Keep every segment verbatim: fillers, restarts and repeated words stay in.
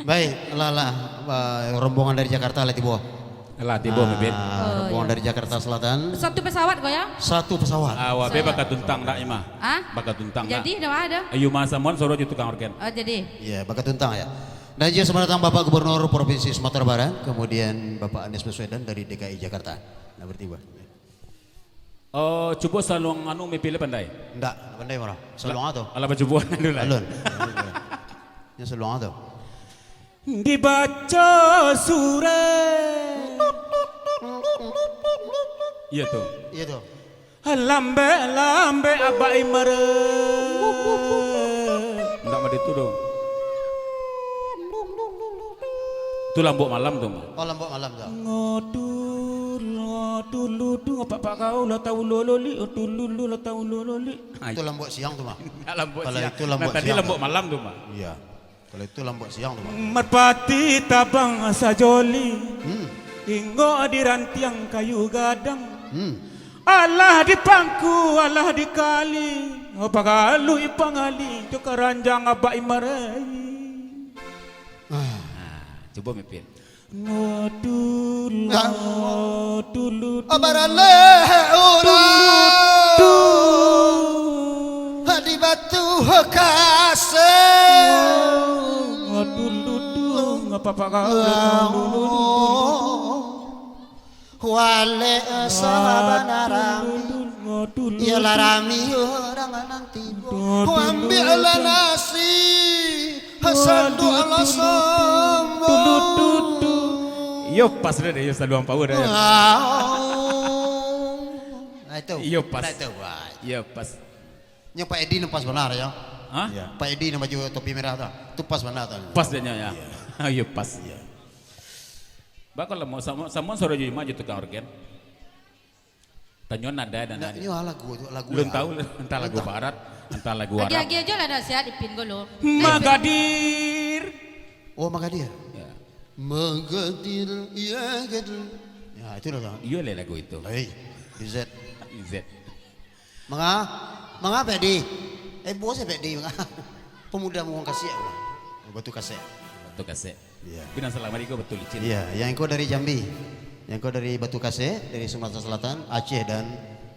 Baik, lah, lah, eh, rombongan dari Jakarta lah tibo. Lah tibo, Bibit. Ah, rombongan dari Jakarta Selatan. Satu pesawat ko, ya? Satu pesawat. Ah, wabe bakatuntang dak, Ima? Ah? Bakatuntang dak? Jadi, dah ada. Ayu Masamuan, Soro jo tukang orgen. Oh, jadi. Iya, bakatuntang, ya. Dan juga selamat datang Bapak Gubernur Provinsi Sumatera Barat, kemudian Bapak Anies Baswedan dari D K I Jakarta. Nah, bertiba. Oh, cubo saluang anu mipilih pandai? Ndak, ndak pandai mah. Saluang ato? Alah, bacubo anu lah. Alun. Nya saluang ato? Dibaco surek. Iya tu. Iya tu. Lambek-lambek Abah Imar. Ndak mah ditu doh. Tu lambuak malam tu mah. Oh, lambuak malam tu. Ngodul, ngodul, ludung, apak-apak kau lah tahu lololi, odul lulu lah tahu lololi. Itu lambuak siang tu mah. Ndak lambuak siang. Kalau itu lambuak siang tu. Nah, tadi lambuak malam tu mah. Iya. Kalau itu lambuak siang tu, Bang. Merpati tabang sajoli, hmm, inggok di rantiang kayu gadang. Hmm. Alah di pangku, alah di kali, pagaluik pangali, jo karanjang Abah Imar. Ah. Nah, cubo mipin. Ngodul, ah, ngodul, baralek urang di Batu Kasih. Ngodul, ngodul, ngapa, Pak, kau? Walek sabanarang, iyolah rami urang nan tibo. Ambiaklah nasi, sanduaklah sambal. Iyo pas dah, iyo saluang power dah, ya. Nah, itu. Iyo pas. Nah, itu, wah. Iyo pas. Nyo Pak Edi nan pas bana, ya. Hah? Iya. Pak Edi nan baju topi merah tu. Tu pas bana tu. Pas dah nyo, ya. Iya. Iyo pas. Iya. Bak, kalau mau samo, samo Soro jo Ima jo tukang orgen. Tanyo nada dan nada. Nyo lagu tu, lagu. Lun tahu, antah lagu barat, antah lagu Arab. Agi-agi aja lah nasihat Ipin ko lo. Magadir. Oh, Magadir. Ya. Magadir, iya, Gadir. Ya, itu lah. Iyo lah lagu itu. Hei, Z. Z. Manga, manga Pak Edi. Eh, bos ya Pak Edi, manga. Pemuda Muang Kasih, Batu Kasih. Batu Kasih. Iya. Tapi nan salamo ko Batu Licin. Iya, yang ko dari Jambi. Yang ko dari Batu Kasih, dari Sumatera Selatan, Aceh, dan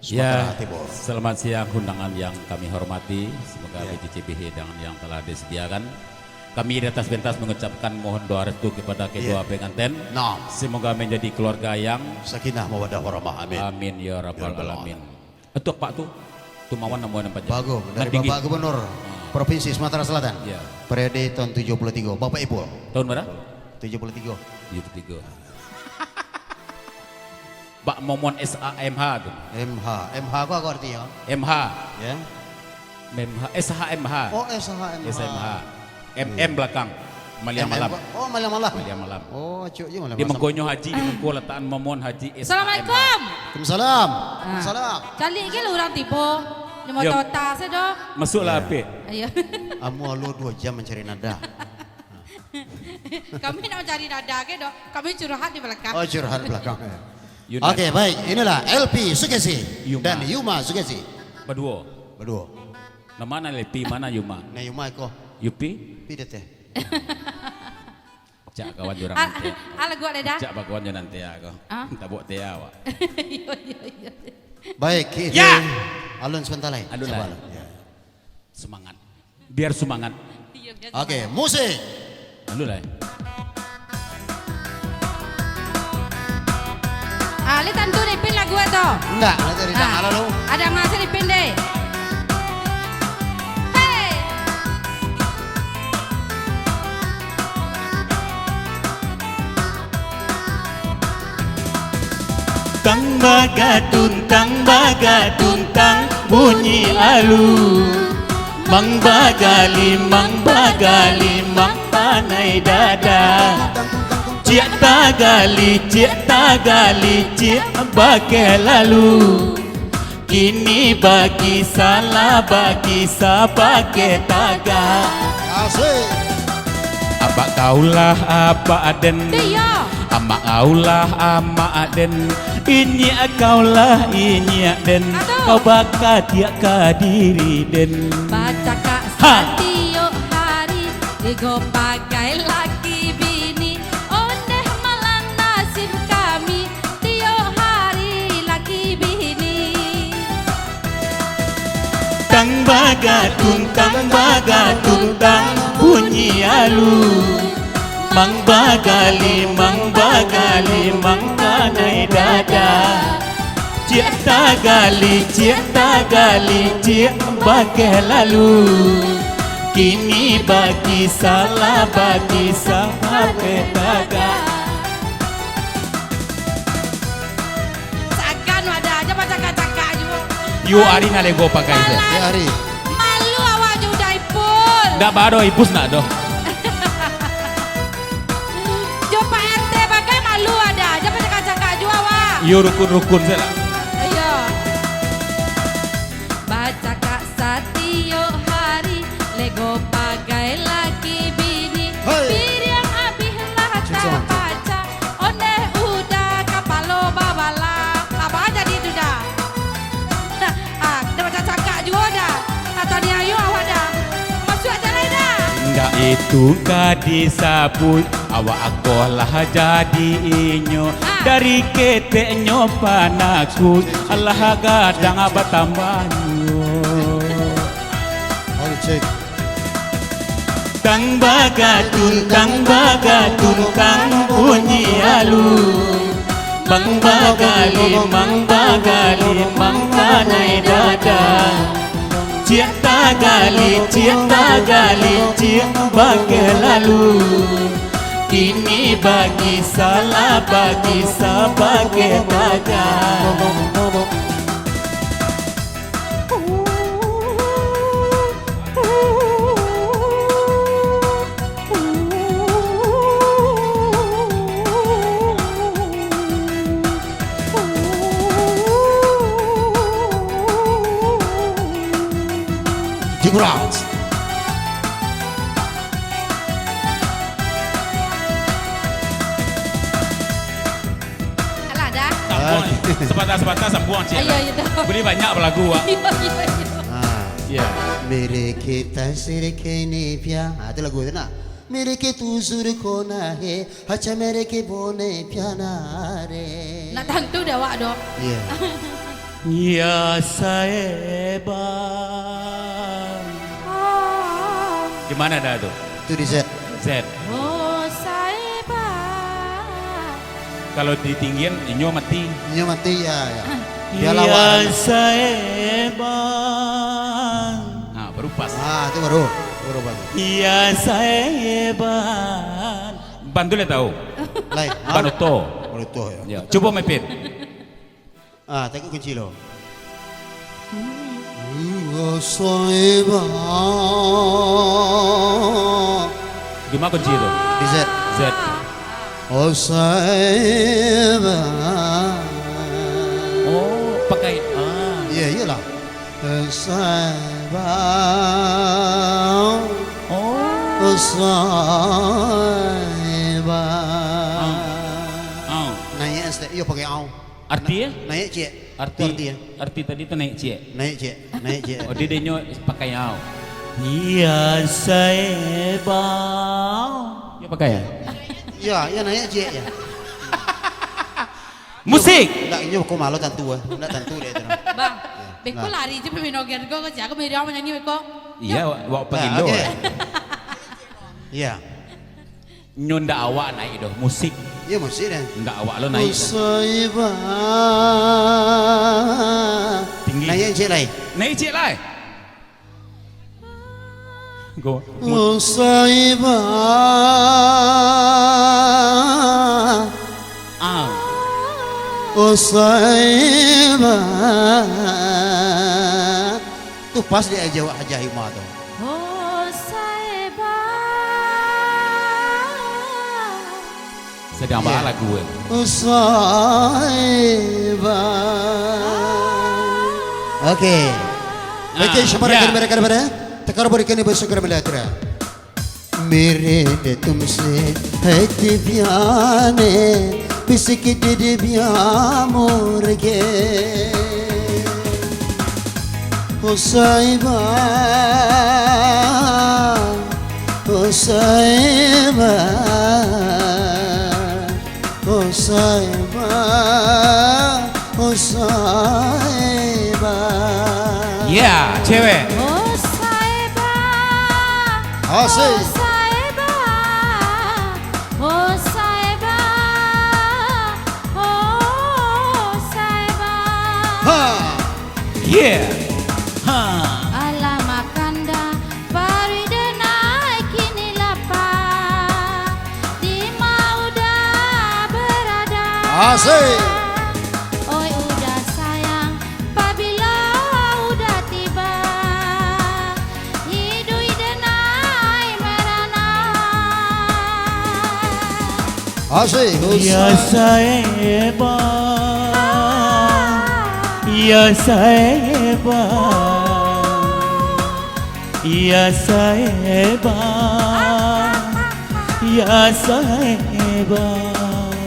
Sumatera Timur. Ya, selamat siang undangan yang kami hormati. Semoga, iya, B J C B hidangan yang telah disediakan. Kami di atas pentas mengucapkan mohon doa restu kepada kedua, iya, pengantin. Nah. Semoga menjadi keluarga yang sakinah mawaddah warahmah. Amin. Amin ya rabbal alamin. Itu apak tu, Tumawan namo nan panjang. Bagus, dari Bapak Gubernur Provinsi Sumatera Selatan. Ya. Periode tahun tujuh puluh tiga. Bapak Ipul. Tahun berapa? Tujuh puluh tiga. Tujuh puluh tiga. Bak Momon S A M H tu. M H. M H ko apo artinyo? M H. Ya. M H, S H M H. Oh, S H M H. S H M H. M M belakang. Maliang malam. Oh, maliang malam. Maliang malam. Oh, acok je maliang malam. Di mangkonyo Haji, di mangko latakan Momon Haji S H M H. Assalamualaikum. Waalaikumsalam. Ah. Waalaikumsalam. Caliak ge lah urang tibo. Nyo motor tas e doh. Masuaklah, Apik. Ayo. Amu alo duo jam mancari nada. Kami nak mancari nada ge doh. Kami curhat di balakang. Oh, curhat di balakang, ya. Oke, baik. Inilah L P Sukesi dan Yuma Sukesi. Baduo. Baduo. Nan ma L P, ma Yuma? Nan Yuma iko. Yupi? Pi deh teh. Cak kawan jo urang nanti. Ah, lagu awak dah. Cak bakawan jo nanti ko. Ah? Tabok teh awak. Iyo, iyo, iyo. Baik, kito alun sabanta lai. Alun lai. Sabar. Ya. Semangat. Biar semangat. Iyo, biar semangat. Oke, musik. Alun lai. Ah, lai tantu Ipin lagu tu. Indak, lai dari tangan lalu. Ada masih Ipin deh. Hei. Tang bagadun, tang bagadun, tang bunyi alu. Mang bagali, mang bagali, mang panai dada. Ciek tagali, ciek tagali, ciek bakeh lalu. Kini bagi salah, bagi sabakeh taga. Asik. Apak kaulah apak den. Amak kaulah amak den. Inyiak kaulah inyiak den. Kau bakatiak ka diri den. Bacakak satiok hari. Tigo pagai laki bini, ondeh malang nasib kami, tiok hari laki bini. Tang bagatun, tang bagatun, tang bunyi alu. Mang bagali, mang bagali, mang kanai dada. Ciek tagali, ciek tagali, ciek bakeh lalu. Kini bakisah lah bakisah, bakeh tagak. Sagan wadah, jan bacakak-cakak juo. Yo ari nak lego pakai tu. Yo ari. Malu awak jo Uda Ipul. Ndak ba doh, Ipus nak doh. Jo Pak R T bagai malu ada, jan bacakak-cakak juo awak. Yo rukun-rukun sajo lah. Iyo. Bacakak satiok hari, lego pagai laki bini. Hei. Piriang abih lah tapacah, ondeh Uda kapalo babalah. Abah jadi tu dah. Ah, dah macam cakak juo dah. Atau ni ayo awak dah. Masuak jalai dah. Indak itu ka disabuik, awak akoh lah jadi inyo. Ah. Dari keteknyo panakuik, alah gadang batambah nyo. Oke, cek. Tang bagatun, tang bagatun, tang bunyi alu. Mang bagali, mang bagali, mang kanai dada. Ciek tagali, ciek tagali, ciek bakeh lalu. Kini bakisah lah bakisah, bakeh tagak. Jebret. Alah, dah. Sambuang. Ah. Sepatah-sepatah sambuang, cik. Ayo, ayo, dah. Boleh banyak balagu, Wak. Iyo, iyo, iyo. Ah. Ya. Mere ke tasir ke ne pya. Ah, tu lagu tu nak. Mere ke tuzur ko na he, hacha mere ke bone pya na re. Nak tantu dah, Wak, doh. Iya. Ya saeban. Ah. Di mana dah tu? Itu di Z. Z. Oh, saeban. Kalau ditinggian, inyo mati. Inyo mati, ya, ya. Ah. Biarlah, ya, Wak. Saeban. Ah, baru pas. Ah, itu baru. Baru pas. Ya, saeban. Ban tu lah tahu. Lai, ah? Ban oto. Ban oto, ya. Ya, cuba main pin. Ah, tarik kunci lo. Di mana kunci tu? Di Z. Z. Oh, pakai A. Iya, iyalah. Oh. Au. Au. Naiak step, iyo pakai au. Arti, eh? Naiak ciek. Arti, arti, eh? Arti tadi tu naiak ciek. Naiak ciek, naiak ciek. Oh, dia, dia nyo pakai au. Iya, saeban. Dia pakai, ya? Iya, iya, naiak ciek, ya. Musik. Ndak, inyo kok malu tantu, eh. Ndak tantu dek itu, nah. Bang, ya, beko nah. Lari je pemain organ ko, ko siapa ko beri awak manyanyi beko? Iya, wak, wak panggil lo, oke. Iya. Nyo ndak awak naik doh, musik. Iya, musik dah. Ndak awak lo naik. Musaiba. Tinggi. Naik ciek lai. Naik ciek lai. Go. Musaiba. Ah. Musaiba. Tu pas dia aja awak Hajah Hima tu. Oh, Saiba. Sedang ba lagu, eh. Oh, Saiba. Oke. Oke, ah, syukur ya. Mereka, mereka, mereka. Tekar berikan ibu syukur melihat. Mere de tumse hai te pyare, bisik de de bya morge. O Saiba, Oh Saeba, oh Saeba, oh Saeba. Yeah, cewek. Oh Saeba, Asik. Oh Saeba, oh Saeba, oh Saeba. Ha. Yeah. Ha. Alah makanda paruik denai kini lapa. Dima Uda barada? Asik. Oi Uda sayang, pabilo Uda tiba? Iduik denai marana. Asik. Ya Saeba, ya Saeba, ya Saeba, ya Saeba.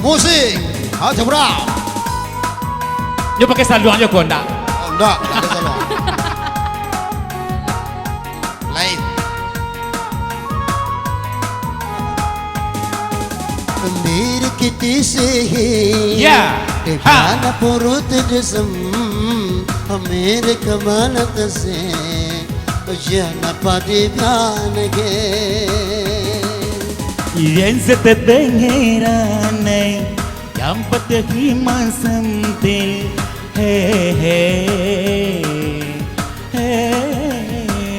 Musik. Ha, cabra. Nyo pakai saluang jo ko ndak? Oh, ndak, ndak ada saluang. Lain. Mirkiti sehi. Ya. Di Ha. mana purut desem. Mirka mana tese. Jana padi panage. Yang setetengeranai, yang petehi masentil. He, he, he,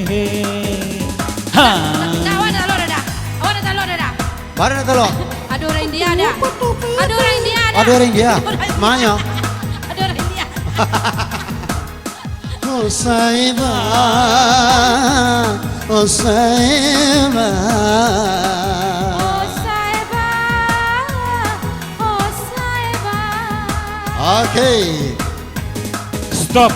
he. Ha. Dah, awak dah talok dah. Awak dah talok dah. Mana nak talok? Ada orang India dah. Ada orang India dah. Ada orang India? Mana? Ada orang India. Oh Saeba, oh Saeba. Oh Saeba, oh Saeba. Okay. Stop.